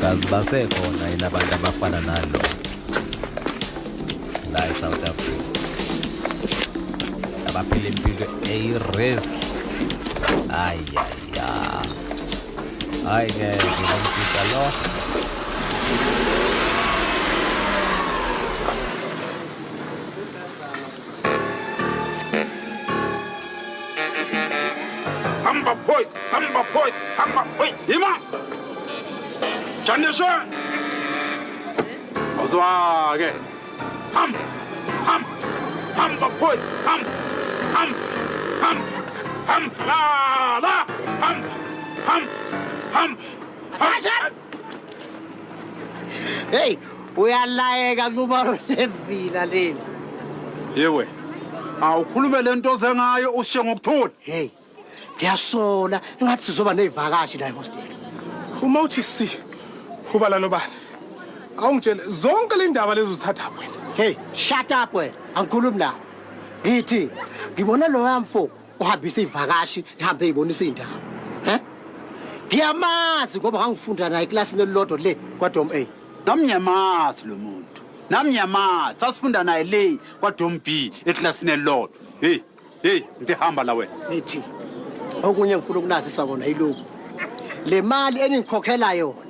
Kazi basekhona yini abantu abafana nalo la eSouth Africa abaphila impilo eyi-risk? Ayaya, hayi ngeke lo mjita lo. Hamba boys, hamba boys, hamba boys. Ima. Janisha. Awuzwa-ke. Hamba, hamba, hamba boys, hamba, hamba, hamba, hamba, la, la, hamba, hamba, hamba. Hamba. Hey, uyalayeka kuba levila leli. Yewe. Awukhulume lento oze ngayo ushiye ngokuthula. Hey, ngiyasola engathi sizoba nezivakashi la ehostel. Uma uthi si ubala nobani? Awungitshele zonke le ndaba lezi uzithatha wena. Hey, shut up wena. Angikhulumi nawe. Ngithi ngibona loya mfo uhambisa ivakashi ihambe ibonisa indawo. He? Ngiyamazi ngoba ngangifunda naye eklasini elilodwa le kwaDom A. Nami ngiyamazi lo muntu. Nami ngiyamazi. Sasifunda naye le kwaDom B eklasini elilodwa. Hey, hey, ngithe hamba la wena. Ngithi okunye ngifuna ukunazisa kona yilokhu. Le mali eningikhokhela yona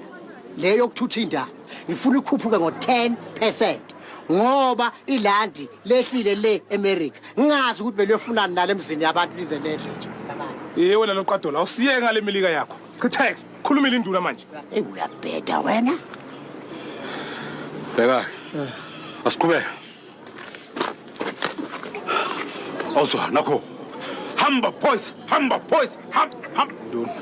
le yokuthutha indaba ngifuna ikhuphuke ngo-10% ngoba ilandi lehlile le eMerica. Ngingazi ukuthi beliyofunani nale mzini yabantu lize lehle nje. Ye wena loqadola awusiyeke ngale milika yakho. Chitheke. Khulumile induna manje. Ey uyabheda wena. Bheka. Asiqhubeke. Awuzwa nakho. Hamba boys, hamba boys, hamba hamba. Nduna.